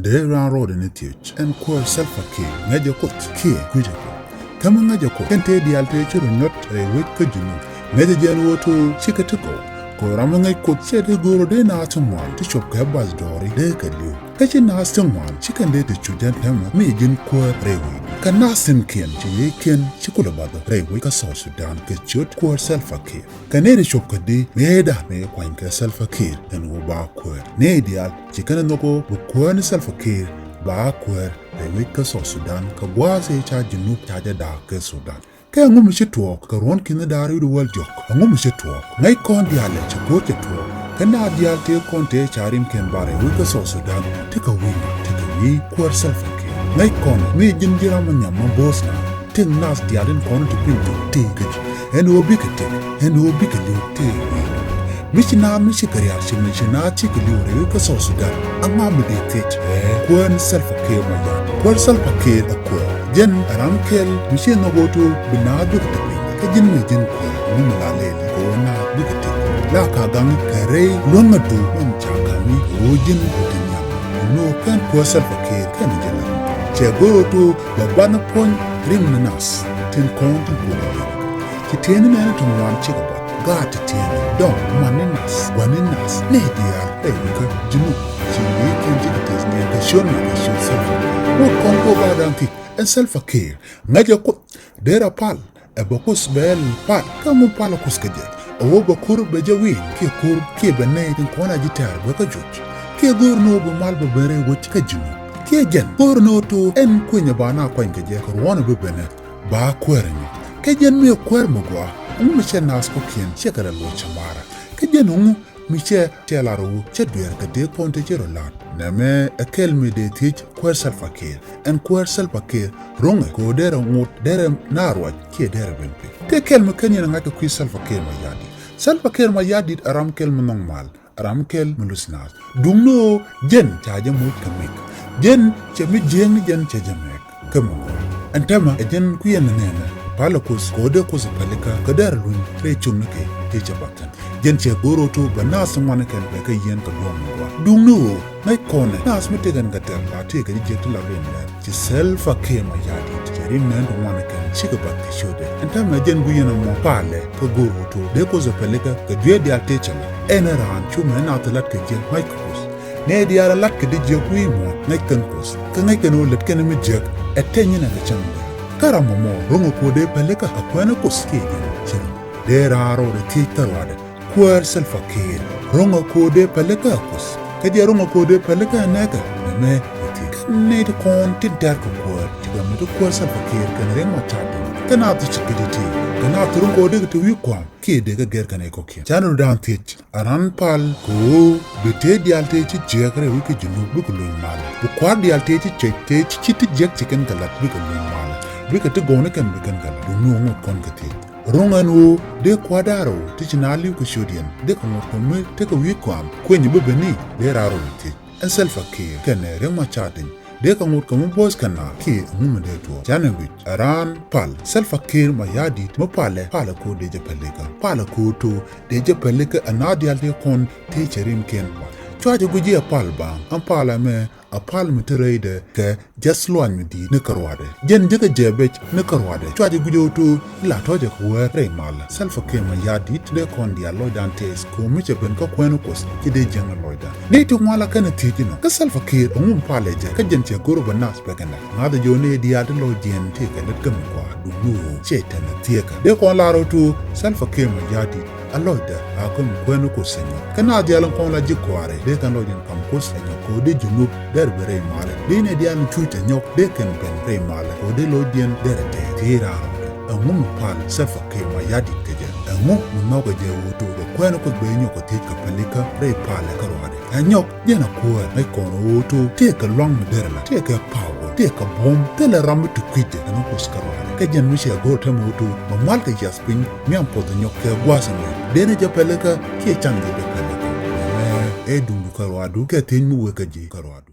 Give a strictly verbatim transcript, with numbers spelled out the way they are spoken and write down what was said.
Dee raan rɔɔdɛ ni thiec ɛn kuäär Salva Kiir ŋäcɛ Kuoth kiɛ kui̱cɛ Kuoth. Kä mi ŋäcɛ Kuoth kɛn tëë diaal tëë ci rɔ nyɔt rɛy wec kä Junub. Ŋäcɛ jɛn ɣöö to̱o̱ cikɛ ti gɔw. Kɛ ɣöö ram mi ŋäc Kuoth ciɛ dee go̱o̱r ɣöö dee naath ti ŋuan ti cop kɛ bath dɔɔri dee kɛ li̱w. Kä ci naath ti ŋuan ci kɛn dee ti cu jɛn täämɛ mi ji̱n kuäär rɛy wec. Kä naath thi̱nkiɛn ci yiëëkiɛn ci kulɛ bath rɛy wec kä South Sudan kɛ ciöt kuäär Salva Kiir. Kä nɛy ti cop kädi mëëdan mëë kuanykɛ Salva Kiir ɛn ɣöö ba kuäär. Nɛy diaal ci kɛn ɛ nhɔk ɣöö bi kuäär ni Salva Kiir ba kuäär rɛy wec kä South Sudan kɛ gua̱a̱th ëë ca Junub ca jɛ da̱a̱k kɛ Sudan. Kä ɛŋu mi ci tuɔɔk kɛ ruɔ̱n ki̱n da̱a̱r wi̱cdɛ wäl diɔ̱k? Ɛŋu mi ci tuɔɔk? Ŋäc kɔn diaal ɛ ci go̱o̱r cɛ tuɔɔk. Kä naath diaal tëë kɔn tëë ca rimkiɛn bar rɛy wec kä South Sudan tekɛ wi̱i̱ tekɛ wi̱i̱ kuäär Salva Kiir. Ŋäc kɔn mi ji̱n ji̱ ram mi nhiam mi bo̱o̱th na. Tëk naath diaal in kɔn ti piny Junub tëë kɛ ji̱. Ɛn ɣöö bikɛ tëk, ɛn ɣöö bikɛ li̱w tëë wi̱i̱. Mi ci naath mi cikɛ rial ci mi ci naath cikɛ li̱w rɛy wec kä South Sudan. Aŋa mi dee thiec? Ɛ kuäär ni Salva Kiir Mayardit. Kuäär Salva Kiir ɛ kuäär. Jɛn ɛ ram kɛl mi ci nhɔk ɣöö to̱o̱ bi naath bikɛ te piny. Kä ji̱n mi ji̱n kuäär ni mi la lɛl kɛ ɣöö naath bikɛ tëk. La ka gaŋ kɛ rɛy luäŋädu min ca ka̱m ni ɣöö ji̱n bi te nhiam. Nɔ kɛn kuäär Salva Kiir kɛn ji̱ la. Cɛ go̱r ɣöö to̱o̱ bɛ banɛ puɔ̱ny rim ni naath tin kɔn tin kuäär. Ci tiɛɛni nɛɛni ti ŋuan cikɛ bä gaat ti tiɛɛni dɔ̱ŋ man ni nath gua̱n ni nath nɛy diaal rɛy wi̱i̱ kä Junub. Ci wi̱i̱ kɛn cikɛ tɛth niɛn kɛ ciöt na kɛ ciöt Salva Kiir. Ŋot kɔn kɛ ɣöö ba da̱ŋ thiec ɛn Salva Kiir ŋäcɛ Kuoth derɛ pal. Ɛ bɛ Kuoth bɛ ɛl pal kä ŋu palɛ Kuoth kɛ jɛ. Ɛ ɣöö bɛ ko̱r bɛ jɛ wi̱i̱ kiɛ ko̱r kiɛ bɛ nɛy tin kɔn a ji̱ tɛ̈r bɛ kä juc. Kiɛ go̱o̱r ni ɣöö bɛ mal bɛ ben rɛy wec kä Junub. Kiɛ jɛn go̱o̱r ni ɣöö to̱o̱ ɛn kuenyɛ ba na kuany kɛ jɛ kɛ ruɔ̱n ɛ bi benɛ. Ba kuäär ɛmɛ. Kä jɛn mi ɛ kuäär mi gɔaa, ɛŋu mi cɛ naath kɔ̱kiɛn cɛ kɛ rɛ luɔc cɛ marä? Kä jɛn ɛŋu mi cɛ cɛ lar ɣöö cɛ dueer kɛ dee kɔn ti cɛ rɔ la̱t? Nɛmɛ ɛ kɛl mi dee thiec kuäär Salva Kiir. Ɛn kuäär Salva Kiir ro̱ŋɛ kɛ ɣöö derɛ ŋot derɛ na ruac kiɛ derɛ ben piny. Tëë kɛl mi ken yɛn ɛ ŋa̱c kɛ kui̱ Salva Kiir Mayardit. Salva Kiir Mayardit ɛ ram kɛl mi nhɔk mal. Ram kɛl mi luth naath. Duŋni ɣöö jɛn ca jɛ moc kɛ mik. Jɛn cɛ mi jiääk ni jɛn cɛ jɛ mɛk. Kä mi ŋuɔ̱t. Ɛn täämɛ ɛ jɛn kui̱ ɛn ɛ nɛɛnɛ. Palɛ Kuoth kɛ ɣöö dee Kuoth ɛ pälikä kɛ dee rɛ luny rɛy cio̱ŋnikɛ tëë cɛ bath thi̱n. Jɛn cɛ go̱r ɣöö to̱o̱ bɛ naath ti ŋuanikiɛn bɛ kɛ yiɛn kɛ luɔ̱ŋ mi gɔaa. Duŋni ɣöö ŋäc kɔnɛ naath mi tëëkɛn kɛ tɛ̈r la tëëkɛ ji̱ jiäk ti la ben lɛr. Ci Salva Kiir Mayardit cɛ rim nɛɛni ti ŋuanikiɛn cikɛ bath kɛ ciötdɛ. Ɛn täämɛ jɛn gui̱c ɛn ɛmɔ palɛ kä go̱r ɣöö to̱o̱ dee Kuoth ɛ pälikä kɛ dueer diaal tëë cɛ lɛ. Ɛn ɛ raan cu mɛ naath ɛ la̱t kɛ jiäk ŋa̱c kɛ Kuoth. Nɛy diaal ɛ la̱t kɛ di jiäk wi̱i̱ muɔ̱ɔ̱n ŋäc kɛn Kuoth. Kä ŋäc kɛn ɣöö lät kɛn mi jiäk ɛ tɛny in ɛ kɛ cäŋ dee. Kä ram ɛmɔ ro̱ŋɛ kɛ ɣöö dee pälikä ɛ kuɛn ɛ Kuoth kiɛ jɛn ci ro̱ŋ. Dee raan rɔɔdɛ thiec kä ruaadɛ. Kuäär Salva Kiir ro̱ŋɛ kɛ ɣöö dee pälikä ɛ Kuoth. Kä jɛ ro̱ŋɛ kɛ ɣöö dee pälikä ɛ nɛɛkä nɛmɛ ɛ thiec. Kä nɛy ti kɔn tin tɛ̈r kɛ kuäär ti gam mi ti kuäär Salva Kiir kɛnɛ Riek Machar Teny. Kä naath ti ci kɛ ti ti kɛ naath ti ro̱ŋ kɛ ɣöö dee kɛ ti wi̱i̱ kua̱m kiɛ dee kɛ gɛr kɛn ɛ kɔ̱kiɛn. Canɛ rɔ̱dan thiec. Aran pal kɛ ɣöö bi tëë diaal tëë ci jiäk rɛy wec kä Junub bikɛ luny malɛ. Bi kua̱r diaal tëë ci cuec tëë ci ci ti jiäk ci kɛn kɛ la̱t bikɛ luny malɛ. Bikɛ ti gɔwnikiɛn bi kɛn kɛ la̱t. Duŋni ɣöö ŋot kɔn kɛ thiec. Ro̱ŋ ɛn ɣöö dee kua̱r da̱ŋ rɛw ti ci naath li̱w kɛ ciötdiɛn dee kɛ ŋot kɛ mi tekɛ wi̱i̱ kua̱m kueny bi ben i̱ dee raan rɔɔdɛ thiec. Ɛn Salva Kiir kɛnɛ Riek Machar Teny dee kɛ ŋot kɛ mi bo̱o̱th kɛ naath kiɛ ɛŋu mi dee tuɔɔk. Canɛ guic ɛ raan pal Salva Kiir Mayardit mi palɛ palɛ kɛ ɣöö dee jɛ pälikä. Palɛ kɛ ɣöö to̱o̱ dee jɛ pälikä ɛ naath diaal tëë kɔn tëë cɛ rimkiɛn pal. Cua jɛ guic i̱ ɛ pal baaŋ ɛn pal ɛmɛ ɛ pal mi te rɛydɛ kɛ jiath luaany mi di̱i̱t ni kä ruaadɛ. Jɛn jekɛ jɛ bec ni kä ruaadɛ. Cua jɛ guic ɣöö to̱o̱ la tɔ̱ jɛ kɛ wäär rɛy malä. Salva Kiir Mayardit dee kɔn diaal lɔcdan tɛth kɛ ɣöö mi cɛ ben kä kuɛn Kuoth ci dee jiäkni lɔcdan. Nɛy ti ŋuan la kɛn ɛ thiec inɔ kä Salva Kiir ɛŋu mi palɛ jɛ kä jɛn cɛ go̱r bä naath pekɛn ɛ. Ŋa̱thɛ jɛ ɣöö nɛy diaal ti lɔcdiɛn tëëkɛ lät kä mi gɔaa duŋni ɣöö cɛ tɛn ɛ thieekä. Dee kɔn lar ɣöö to̱o̱ Salva Kiir Mayardit a lɔcdä a kä mi kuɛn Kuoth ɛ nyɔk. Kä naath diaal in kɔn la ji̱ kɔaarɛ dee kɛn lɔcdiɛn ka̱m Kuoth ɛ nyɔk kɛ ɣöö dee Junub derɛ ben rɛy malɛ. Dee nɛy diaal in cuc ɛ nyɔk dee kɛn ben rɛy malɛ kɛ ɣöö dee lɔcdiɛn derɛ tɛth. Tëë raan rɔɔdɛ ɛŋu mi pal Salva Kiir Mayardit kɛ jɛ? Ɛŋu mi nhɔkɛ jɛ ɣöö to̱o̱ kɛ kuɛn Kuoth bɛ nyɔk kɛ thiec kɛ pälikä rɛy palɛ kä ruaadɛ? Ɛ nyɔk jɛn ɛ kuäär ŋäc kɔn ɣöö to̱o̱ tëëkɛ lua̱ŋ mi derɛ la̱t, tëëkɛ power, tëëkɛ buɔ̱m, thilɛ ram mi te kui̱cdɛ ɛn Kuoth kä ruaadɛ. Kä jɛn mi cɛ go̱r täämɛ ɣöö to̱o̱ mɛ mal kɛ yiath piny mi am puɔth ɛ nyɔk kɛ gua̱a̱th ɛmɛ. Dee ni jɛ pälikä kiɛ can jɛ jɛ pälikä. Ɛmɛ ɛ duŋdu kä ruaadu kɛ thiec mi wek kä ji̱ kä ruaadu.